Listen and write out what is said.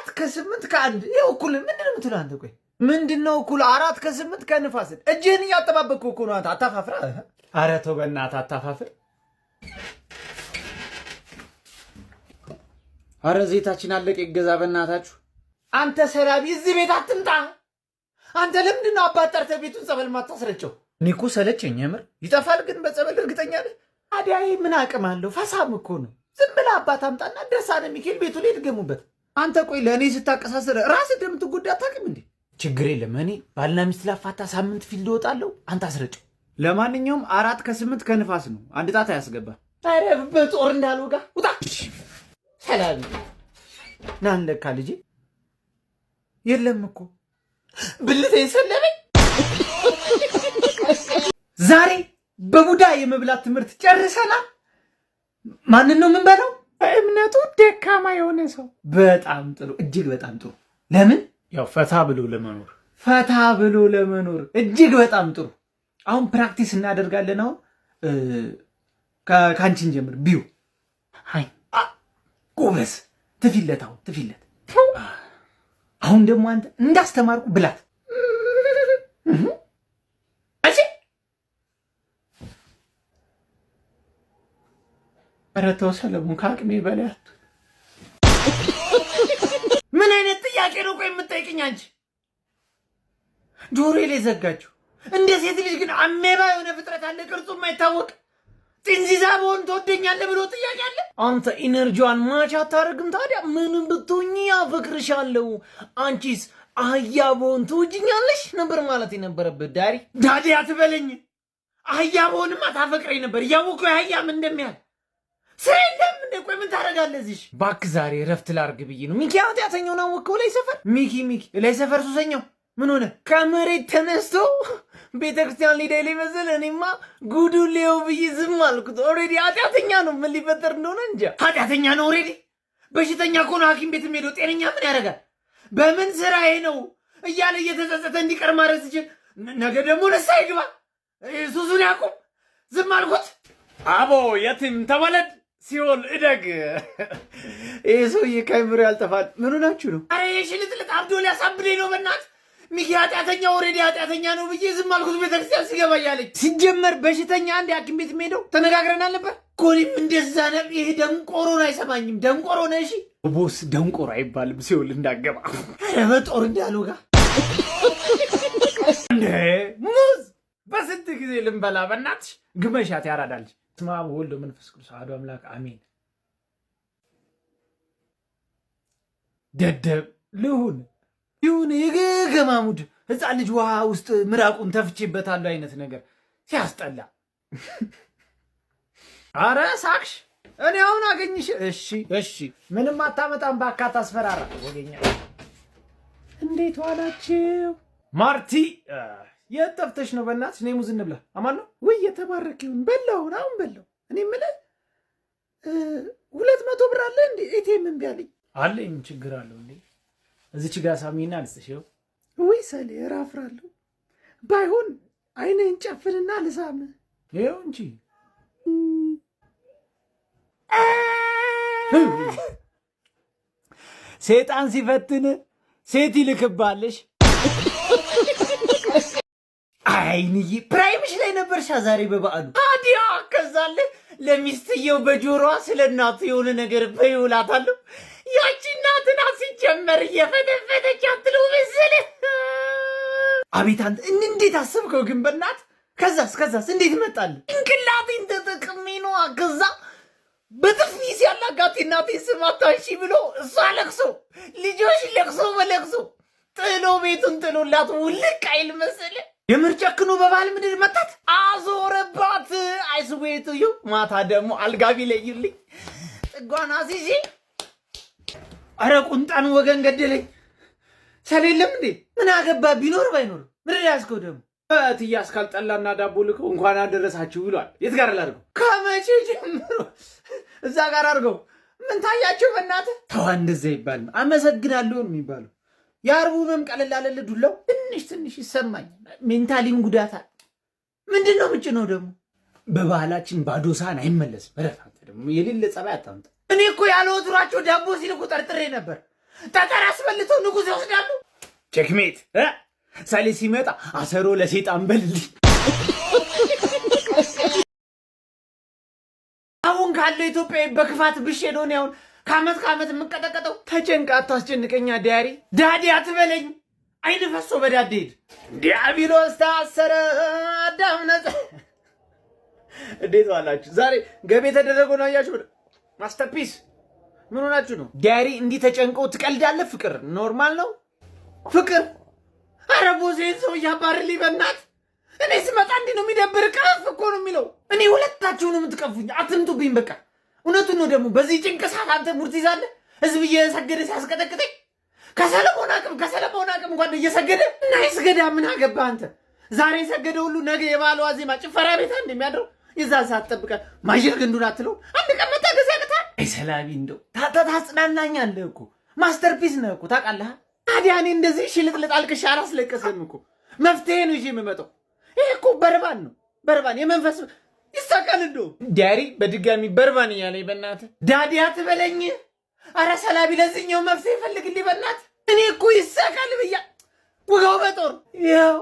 4 ከ8 ከ1 ይኸው እኩል። ምንድን ነው የምትለው አንተ? ቆይ ምንድን ነው እኩል? 4 ከ8 ከንፋስ እጅህን እያጠባበቅኩ እኮ ነው። አንተ አታፋፍር። ኧረ ተው በእናትህ አታፋፍር። አረ ዘይታችን አለቀ፣ ይገዛ በእናታችሁ። አንተ ሰላቢ እዚህ ቤት አትምጣ። አንተ ለምንድን ነው አባት ጠርተህ ቤቱን ጸበል ማታስረጨው? እኔ እኮ ሰለቸኝ የምር። ይጠፋል ግን በጸበል እርግጠኛ ነህ? ታዲያ ይህ ምን አቅም አለው? ፈሳም እኮ ነው። ዝም ብለህ አባት አምጣና ድርሳነ ሚካኤል ቤቱ ላይ ድገሙበት። አንተ ቆይ ለእኔ ስታቀሳስር ራስህ እንደምትጎዳ አታውቅም እንዴ? ችግር የለም፣ እኔ ባልና ሚስት ላፋታ ሳምንት field እወጣለሁ። አንተ አስረጨው። ለማንኛውም 4 ከ8 ከንፋስ ነው። አንድ ጣት አያስገባ። ኧረ በጦር እንዳልወጋ ውጣ። ሰላም ናን ለካ ልጄ የለም እኮ ብልቴ ሰለበኝ። ዛሬ በቡዳ የመብላት ትምህርት ጨርሰናል። ማንን ነው የምንበላው? በእምነቱ ደካማ የሆነ ሰው። በጣም ጥሩ፣ እጅግ በጣም ጥሩ። ለምን? ያው ፈታ ብሎ ለመኖር። ፈታ ብሎ ለመኖር፣ እጅግ በጣም ጥሩ። አሁን practice እናደርጋለን። አሁን ከአንቺን ጀምር። ቢዩ። ሀይ። ጎበዝ። ትፊለት፣ አሁን ትፊለት። አሁን ደግሞ አንተ እንዳስተማርኩ ብላት። እሺ። ኧረ ተው ሰለሞን፣ ከአቅሜ በላይ አትሁን። ምን አይነት ጥያቄ ነው ቆይ የምትጠይቅኝ አንቺ? ጆሮዬ ላይ ዘጋችሁ። እንደ ሴት ልጅ ግን አሜባ የሆነ ፍጥረት አለ፣ ቅርጹ የማይታወቅ። ጥንዚዛ በሆን ትወደኛለህ ብሎ ጥያቄ አለ። አንተ energy ዋን match አታደርግም። ታዲያ ምንም ብትሆኚ አፈቅርሻለሁ፣ አንቺስ አህያ በሆን ትወጂኛለሽ ነበር ማለት የነበረበት። Daddy daddy አትበለኝ። አህያ በሆንማ ታፈቅረኝ ነበር። እያወኩ አህያ ምን እንደሚያህል ስራ የለም እንደ። ቆይ ምን ታደርጋለህ እዚህ? እባክህ ዛሬ እረፍት ላድርግ ብዬ ነው። ሚኪ ኃጢአተኛውን አወቅኸው? ላይ ሰፈር ሚኪ፣ ሚኪ ላይ ሰፈር ሱሰኛው ምን ሆነ? ከመሬት ተነስቶ ቤተክርስቲያን ሊዳ ላይ መሰለ። እኔማ ጉዱ ሌው ብዬ ዝም አልኩት። Already ኃጢአተኛ ነው። ምን ሊፈጠር እንደሆነ እንጃ። ኃጢአተኛ ነው already። በሽተኛ እኮ ነው ሐኪም ቤት የሚሄደው። ጤነኛ ምን ያደርጋል? በምን ስራዬ ነው እያለ እየተጸጸተ እንዲቀር ማድረግ ሲችል ነገ ደግሞ ንስሐ ይግባ፣ ሱሱን ያቁም። ዝም አልኩት። አቦ የትም ተወለድ ሲኦል እደግ። ይህ ሰውዬ ከአይምሮ ያልጠፋል። ምን ሆናችሁ ነው? አረ የሽልጥልጥ አብዶ ሊያሳብደኝ ነው። በእናትህ ሚኪ ኃጢአተኛ already ኃጢአተኛ ነው ብዬ ዝም አልኩት። ቤተክርስቲያን ሲገባ እያለች ሲጀመር በሽተኛ አንድ ሐኪም ቤት የሚሄደው ተነጋግረን አልነበር? እኮ እኔም እንደዛ ነው። ይሄ ደንቆሮን አይሰማኝም። ደንቆሮ ነህ። እሺ Boss፣ ደንቆሮ አይባልም ሲኦል እንዳገባ። ኧረ በጦር እንዳልወጋ። እንዴ ሙዝ በስንት ጊዜ ልንበላ? በእናትሽ ግመሻት ያራዳልች። በስመ አብ ወወልድ ወመንፈስ ቅዱስ አሐዱ አምላክ አሜን። ደደብ ልሁን ይሁን የገገማሙድ ህፃን ልጅ ውሃ ውስጥ ምራቁን ተፍቼበታለሁ አይነት ነገር ሲያስጠላ። አረ ሳቅሽ፣ እኔ አሁን አገኝሽ። እሺ እሺ፣ ምንም አታመጣም። ባካ አስፈራራ ወገኛ። እንዴት ዋላችሁ? ማርቲ የት ጠፍተሽ ነው? በእናትሽ እኔ ሙዝ እንብላ። አማን ነው ውይ የተባረክ ይሁን። በላውን አሁን በላው። እኔ የምልህ 200 ብር አለ እንዴ? ATM እምቢ አለኝ። አለኝ። ችግር አለው እንዴ? እዚች ጋር ሳሚና ልስጥሽ። ይኸው። ውይ ሰሌ እራፍራለሁ። ባይሆን አይንህን ጨፍንና ልሳም። ይኸው እንጂ። ሴጣን ሲፈትን ሴት ይልክባልሽ። አይንዬ prime ሽ ላይ ነበርሻ ዛሬ በበዓሉ። ታዲያ ከዛለ ለሚስትየው በጆሮዋ ስለ እናቱ የሆነ ነገር በይውላታለሁ። ያቺ እናት ናት ሲጀመር እየፈተፈተች አትለው መሰለህ። አቤት አንተ እንዴት አሰብከው ግን በእናት? ከዛስ ከዛስ እንዴት መጣል? ጭንቅላቴን ተጠቅሜ ነዋ። ከዛ በጥፊ ሲያላጋት እናቴ ስም አታንሺ ብሎ እሷ ለቅሶ፣ ልጆች ለቅሶ በለቅሶ፣ ጥሎ ቤቱን ጥሎላት ውልቅ አይል መሰለህ። የምር ጨክኖ በባል ምድር መታት አዞረባት። አይስዌቱ ዩ ማታ ደግሞ አልጋ ቢለዩልኝ ጥጓን አስይዤ ኧረ ቁንጣን ወገን ገደለኝ። ሰሌለም እንዴ ምን አገባ ቢኖር ባይኖር ምን ያዝከው ደግሞ? እትዬ አስካል ጠላና ዳቦ ልከው እንኳን አደረሳችሁ ብሏል። የት ጋር ላድርገው? ከመቼ ጀምሮ እዛ ጋር አድርገው ምን ታያቸው? በእናትህ ተዋ፣ እንደዛ ይባል አመሰግናለሁ ነው የሚባለው። የአርቡ ህመም ቀለል አለልህ? ዱላው ትንሽ ትንሽ ይሰማኝ፣ mentally ም ጉዳት አለ። ምንድን ነው ምጭ ነው ደግሞ? በባህላችን ባዶ ሳህን አይመለስም። እረፍ አንተ ደግሞ የሌለ ጸባይ አታምጣ። እኔ እኮ ያለ ወትሯቸው ዳቦ ሲልኩ ጠርጥሬ ነበር። ጠጠር አስበልተው ንጉሥ ይወስዳሉ። Checkmate። ሰሌ ሲመጣ አሰሮ ለሴጣን በልልኝ። አሁን ካለው ኢትዮጵያዊ በክፋት ብሼ ነው እኔ አሁን ከአመት ከአመት የምቀጠቀጠው። ተጨንቃ አታስጨንቀኛ diary። Daddy አትበለኝ። አይን ፈሶ በዳዴ ሂድ። ዲያብሎስ ታሰረ፣ አዳም ነጻ። እንዴት ዋላችሁ? ዛሬ ገቢ የተደረገው ነው አያችሁ። Masterpiece ምን ሆናችሁ ነው? Diary እንዲህ ተጨንቀው ትቀልዳለህ? ፍቅር normal ነው ፍቅር። አረ ቦዜን ሰው እያባርልኝ በእናትህ። እኔ ስመጣ እንዲህ ነው የሚደብር። ቀፍ እኮ ነው የሚለው። እኔ ሁለታችሁ ነው የምትቀፉኝ። አትምጡብኝ በቃ። እውነቱን ነው ደግሞ በዚህ ጭንቅ ሰዓት አንተ ሙድ ትይዛለህ። ህዝብ እየሰገደ ሲያስቀጠቅጠኝ ከሰለሞን አቅም እንኳን እየሰገደ እና ይስገዳ ምን አገባህ አንተ? ዛሬ የሰገደ ሁሉ ነገ የበዓል ዋዜማ ጭፈራ ቤት እንደሚያድረው የዛን ሰዓት ጠብቀህ ማዥር ግንዱን አትለው። አንድ ቀን መታገስ ያቅታል። አይ ሰላቢ እንደው ታጽናናኛለህ እኮ፣ masterpiece ነህ እኮ ታውቃለህ። ታዲያ እኔ እንደዚህ ሽልጥልጥ አልቅሼ አላስለቀስህም እኮ፣ መፍትሄ ነው ይዤ የምመጣው። ይሄ እኮ በርባን ነው በርባን፣ የመንፈስ ይሳካል። እንደው diary በድጋሚ በርባን እያለኝ በእናትህ daddy አትበለኝ። አረ ሰላቢ ለዚህኛው መፍትሄ ፈልግልኝ በእናትህ። እኔ እኮ ይሳካል ብያ ውጋው በጦር ይኸው።